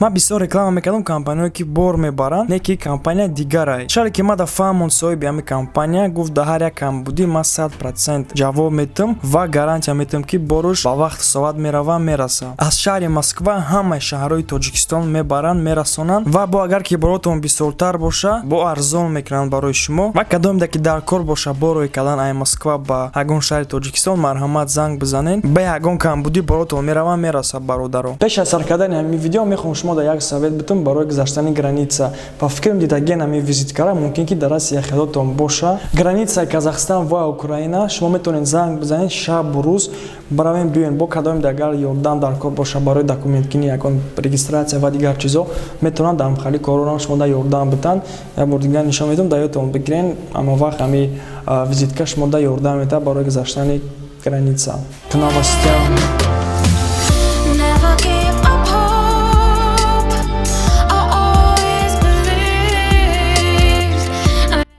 Ман бисёр реклама мекардам компанияое, ки бор мебаранд, не ки компания дигарай. Шаре ки ма да фаҳмон, соҳиби ҳами компания гуфт: дар ҳар як камбудӣ ман 100% ҷавоб метам ва гарантия метам, ки боруш ба вақту соат мерава, мераса. Аз шаҳри Москва ҳамаи шаҳрҳои Тоҷикистон мебаранд, мерасонанд ва бо агар ки боротон бисёртар боша, бо арзон мекунанд барои шумо. Ва кадомеда ки дар кор боша бор рой кардан ай Москва ба ягон шаҳри Тоҷикистон, марҳамат, занг бизанед. Ба ягон камбудӣ боротон мерава, мераса, бародаро. Пеш аз сар кардани ҳамин видео мехоҳам шумо дар як совет битум барои гузаштани граница. Ба фикрам, дидаген ҳамин визиткара мумкин ки дар дасти яхелотон боша. Границаи Казахстан ва Украина шумо метавонед занг бизанед, шабу рӯз баравем, биёен. Бо кадоме агар ёрдам дар кор боша барои документкунӣ, ягон регистрация ва дигар чизо, метавонанд дар ҳамхали корорам шумо да ёрдам битанд. Як бор дигар нишон медиҳам, дар ёдтон бигирен, ама вақт ҳами визитка шумо да ёрдам метавад барои гузаштани граница. К новостям. Never give up hope. I always believed.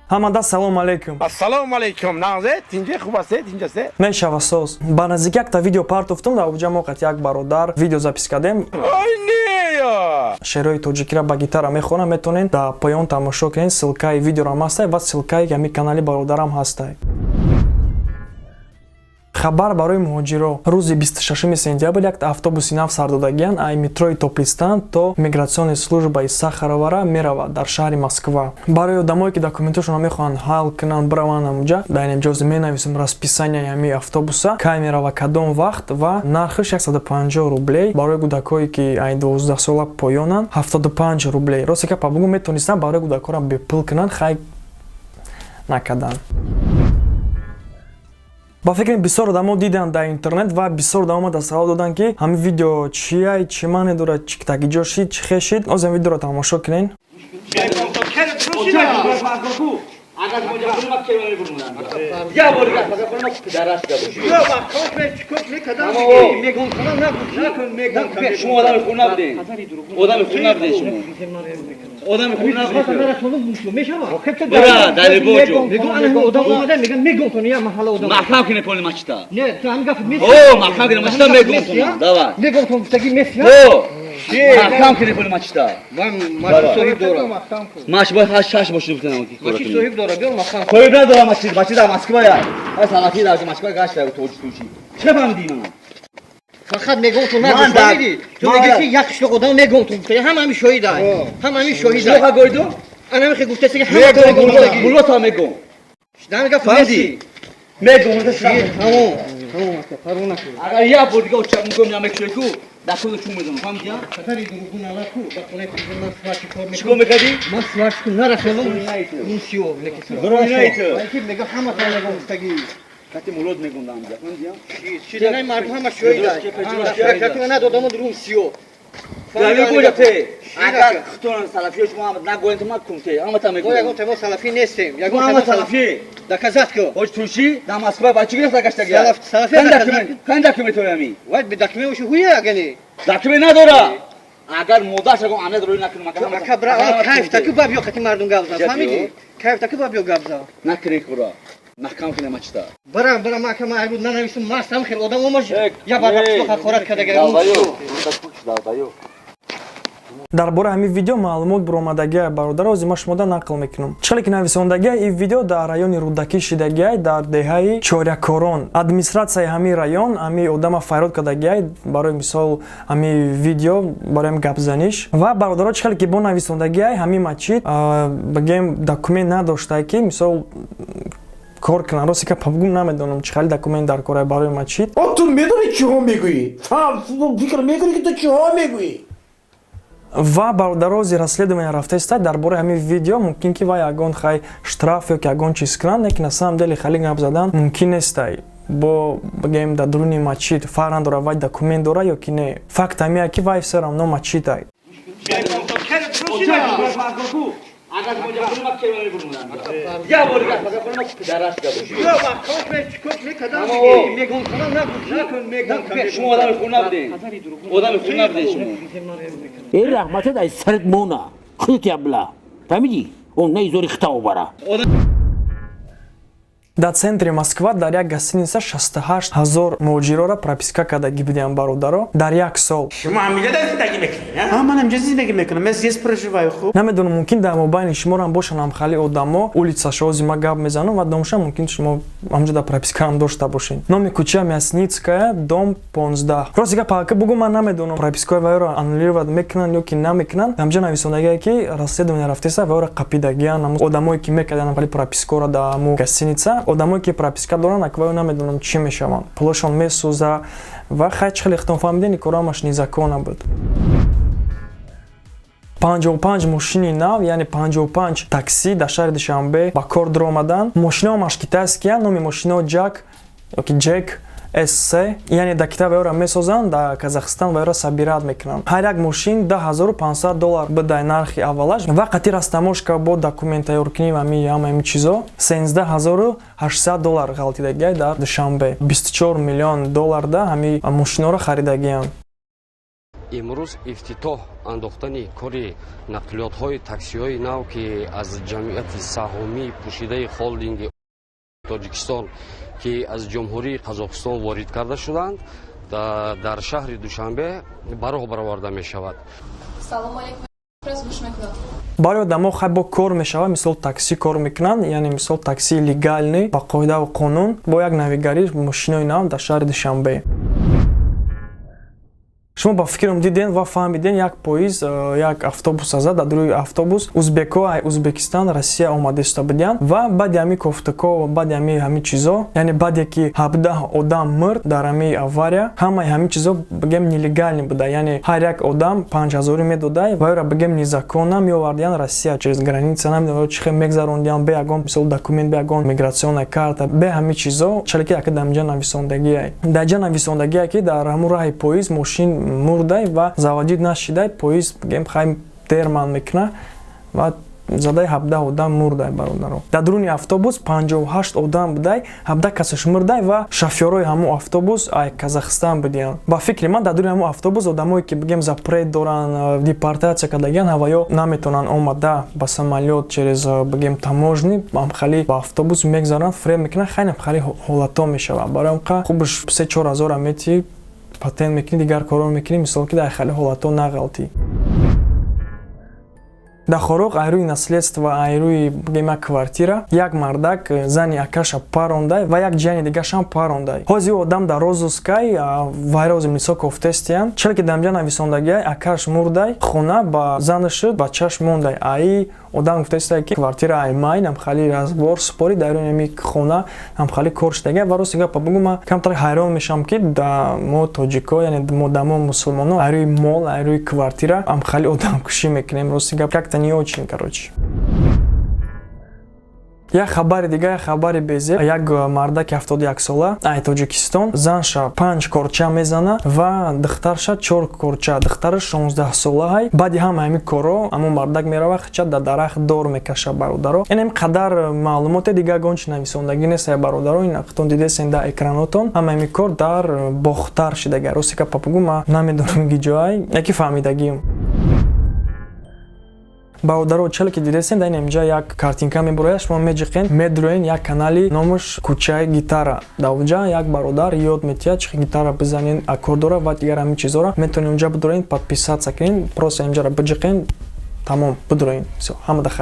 Ҳамада салом алейкум. Ассалому алайкум, нағзе, тинҷе, хуб ҳастед, тинҷ ҳастед? Мешава, соз. Ба наздики якта видео партофтум, дар оҷа мо қат як бародар видео запись кардем. Ой, нея. Шеърҳои тоҷикиро ба гитара мехонам, метавонед дар поён тамошо кунед. Ссылкаи видеорам ҳастай ва ссылкаи ҳамин канали бародарам ҳастай. Хабар барои муҳоҷиро: рӯзи 26 сентябр як автобуси нав сардодагиян, ай метрои Топлистан то миграционная службаи Сахаровара меравад дар шаҳри Москва. Барои одамое, ки документошонро мехоҳанд ҳал кунанд, бираванд амҷа. Дар ин ҷози менависем расписанияи ҳамин автобуса, кай мерава, кадом вақт ва нархаш 150 рублей, барои кӯдакое, ки ай 12 сола поёнанд, 75 рублей. Росте гапа бугӯ, метавонистанд барои кӯдакҳоро бепул кунанд, хай, накарданд. Ба фикрам, бисёр одамо диданд дар интернет ва бисёр одамо омада савол доданд, ки ҳамин видео чия, чӣ маъне дорад, чӣ таги шид, чӣ хел шид. Ҳозир видеоро тамошо кунед. Агар шумо ҷа ма кема мебурмунам. Я бор гап, агар хонам пидараш гап. Шумо одами хуб набудед. Одами хуб набудед шумо. Одами хуб набудед. Бира, Далибоҷо. Маҳкам кунед поли мачита. О, маҳкам кунед мачита, мегум тунам. Давай. О, маҳкам кунед поли мачита. Маш бояд ҳашт шаш бошид бутунам ки кора кунем. Соҳиб надорам мачид, мачид дар Москва я. Ай салафи дар Москва гашта тоҷи тучи. Чӣ фаҳмидӣ ман? Фақат мегум ту Ман нагуфт, фаҳмидӣ? Ту ман мегӯӣ, дар- ки як қишлоқ одам мегум ту гуфта, ҳама ҳами шоҳида, ҳама ҳами шоҳида. Шумо гойду? Ана мехе гуфтаси, ки ҳама Мегум, мегум гуфтаги. мулло мегум. Намега. Фаҳмидӣ? Мегум. Тамом, тамом, ака, парво накун. Агар як бор дига очак мегум, намекшои ку, дар куну чун мезанам, фаҳмидӣ? Хатари дуругу налаку, ба хонаи президент ман сварщик кор Чикор мекунам. мекардӣ? Ман сварщику нарасонам, ун сиё мекисам. Дуругу. Балки мега ҳама та мегум гуфтаги. Кати муллот мегум дамҷа, фаҳмидӣ? Чизанаи мардум ҳама шоҳида. Прокуратура надодам рум сиё. Далибоҷа те. Агар хутон салафиё шумо ҳама нагоен, ту макун те, ҳама та Мо мегум. ягон темо салафӣ нестем. Ягон Ягон ҳама темо салафӣ. салафӣ. Доказать ку. Ҳоҷ Турши дар Москва ба чӣ гирифта гаштаги? Салафӣ Кан доказать. документ, кан документ ами? Вай бе документ ушу хуя агани. Документ надора. Агар модарш ягон амният рӯй накунам, агар ҳама Ака, бра, кайф таку ба биё қати мардум гап зан. Ҷа Фаҳмидӣ? биё. Кайф таку ба биё гап зан. Накунед кора. Маҳкам кунед мачита. Барам, барам, ака, ман айбуд нанависум, мастам, хел одам омаш. Я бар қишлоқ ҳақорат кардага. Далбаё. Дар бораи ҳамин видео маълумот буромадагиа, бародаро, ози ма шумода нақл мекунам. Чӣ хеле ки нависондагиа, ин видео дар райони Рӯдакӣ шидагиай, дар деҳаи Чорякорон. Администратсияи ҳамин район ҳамин одама файрод кардагиай барои мисол ҳамин видео, барои ҳамин гапзаниш. Ва, бародаро, чӣ хеле ки бо нависондагиай, ҳамин мачид, бигем, документ надоштае, ки мисол кор кунанд. Рости гапа бугум, намедонам, чӣ хеле документ дар корай барои мачид. О, ту медонӣ, чиҳо мегӯӣ? Фикр мекунӣ, ки ту чиҳо мегӯӣ? Ва, бародаро, ози расследование рафта иста дар бораи ҳамин видео. Мумкин ки вай ягон, хай, штраф ё ки ягон чиз кунанд, лекин на самом деле хеле гап задан мумкин нестай. Бо бигем, дар дуруни мачид фарқ надорад, вай документ дора ё ки не, факт ҳамия, ки вай все равно мачидай. Агар шумо ҷа хонам кема мебурмунам. Я бор гап, агар хонам пидараш гап. Шумо одами хуб набудед. Одами хуб набудед шумо. Эй, раҳматат аз сарат мона, худат ябла, фаҳмидӣ? Он наи зори хита обара. Дар центри Москва дар як гостиница 68 ҳазор муҳоҷирора прописка кардагӣ будиям, бародаро, дар як сол. Шумо ҳаминҷа зиндагӣ мекунед? А, ман ҳаминҷа зиндагӣ мекунам. Я здесь проживаю, хуб. Намедонам, мумкин дар мобайни шуморо бошанд ҳамхали одамо. Улица шози ма гап мезанам ва домша мумкин шумо ҳамҷо дар пропискаам дошта бошед. Номи кӯча Мясницкая, дом 15. Рости гап ка бугу, ман намедонам, пропискаи вайро аннулировать мекунанд ё ки намекунанд. Ҳамҷа нависондагие, ки расследование рафтеса, вайро қапидагиян, одамое ки мекарданд ҳамхали пропискаро дар ҳаму гостиница. Одамое ки прописка доранд, акваю намедонам, чӣ мешаванд, пулошон месӯза ва хай, чӣ хеле хитон фаҳмидем, корамаш незаконно буд. 55 мошини нав, яъне 55 такси дар шаҳри Душанбе ба кор даромаданд. Мошинаҳо маш китайския, номи мошинаҳо Ҷак ёки Ҷек СС, яъне дар Китай вайро месозанд, дар Казахстан вайро собирать мекунанд. Ҳар як мошин 10 500 доллар бидай нархи аввалаш ва қати растаможка бо документ тайёркунӣ ва ҳама ҳами чизо 13 800 доллар ғалтидагиай. Дар Душанбе 24 миллион долларда ҳами мошиноро харидагиянд. Имрӯз ифтитоҳ андохтани кори нақлиётҳои таксиҳои нав, ки аз ҷамъияти саҳомии пӯшидаи холдинги Тоҷикистон, ки аз Ҷумҳурии Қазоқистон ворид карда шуданд, дар шаҳри Душанбе ба роҳ бароварда мешавад. Барои одамо хай бо кор мешавад, мисол, такси кор мекунанд, яъне мисол, таксии легальный, ба қоидаву қонун, бо як навигарӣ, мошинои нав дар шаҳри Душанбе. Шумо ба фикрам диден ва фаҳмиден, як поезд як автобус зад. Дар рӯи автобус узбеко ай Узбекистан Россия омада истода будиянд ва баъди ҳами кофтако, баъди ҳами чизо, яъне баъде ки 17 одам мурд дар ҳами авария, ҳамаи ҳами чизо, бигем, нелегальный буда, яъне ҳар як одам 5000 медодай ва ёра, бигем, незаконно меовардиян Россия через граница. Намедонам, чӣ хел мегзарондиян, бе ягон, мисол, документ, бе ягон миграционная карта, бе ҳами чизо. Чале ки ака дар инҷа нависондагиай, дар инҷа нависондагие, ки дар ҳамун раҳи поезд мошин мурдай ва заводить нашидай, поезд, бигем, хай дерман мекуна ва задаи, 17 одам мурдай. Бародаро, дар дуруни автобус 58 одам будай, 17 касаш мурдай ва шофёрои ҳамун автобус ай Казахстан будиянд. Ба фикри ман, дар дуруни ҳамун автобус одамое ки, бигем, запрет доранд, депортатсия кардагиян, ҳаваё наметавонанд омада ба самолёт через, бигем, таможни амхали ба автобус мегзаранд, фреб мекунанд. Хайнам хали ҳолатҳо мешавад. Барои ҳамқа хубш се-чор ҳазора мети, патент мекунӣ, дигар корро мекунӣ, мисол, ки дар хали ҳолатҳо нағалтӣ. Дар Хоруғ айрӯи наследство, айрӯи, бигем, як квартира, як мардак зани акаша парондай ва як ҷияни дигашам парондай. Ҳозир одам дар розыскай, вайрози мисо кофтестиян. Чаро ки дар инҷа нависондагиай, акаш мурдай, хона ба занашу бачаш мондай. Аи одам гуфтаиста, ки квартира ай май намхали разбор спори дар рӯи ҳами хона намхали кор шудага. Ва рости гапа бугу, ман камтар ҳайрон мешавам, ки да мо тоҷико, яъне мо дамо мусулмоно, айрӯи мол, айрӯи квартира амхали одамкушӣ мекунем. Рости гап, как-то не очень, короче. Як хабари дига, як хабари безеб. Як мардаки 71-сола ай Тоҷикистон занша панҷ корча мезана ва духтарша чор корча. Духтараш 16-солаҳай. Баъди ҳама ҳами корро ҳамон мардак мерава, хича дар дарахт дор мекаша. Бародаро, ин ҳами қадар маълумоте, дига гончи нависондагӣ нест. Бародаро, ин худтон дидесен дар экранотон. Ҳама ҳами кор дар Бохтар шидага. Рости гапа бугу, ман намедонам гиҷоай, яки фаҳмидагиам. Бародаро, челе ки дидесен, дар инҷа як картинка мебурояд, шумо меҷиқен, медроен як канали, номаш «Кӯчаи гитара». Дар онҷа як бародар ёд метиҳад, чӣ гитара бизанен, аккордора ва дигар ҳамин чизҳоро. Метавонед онҷа бидроен, подписаться кунен, просто инҷаро биҷиқен, тамом, бидроен. Всё, ҳама дахайр.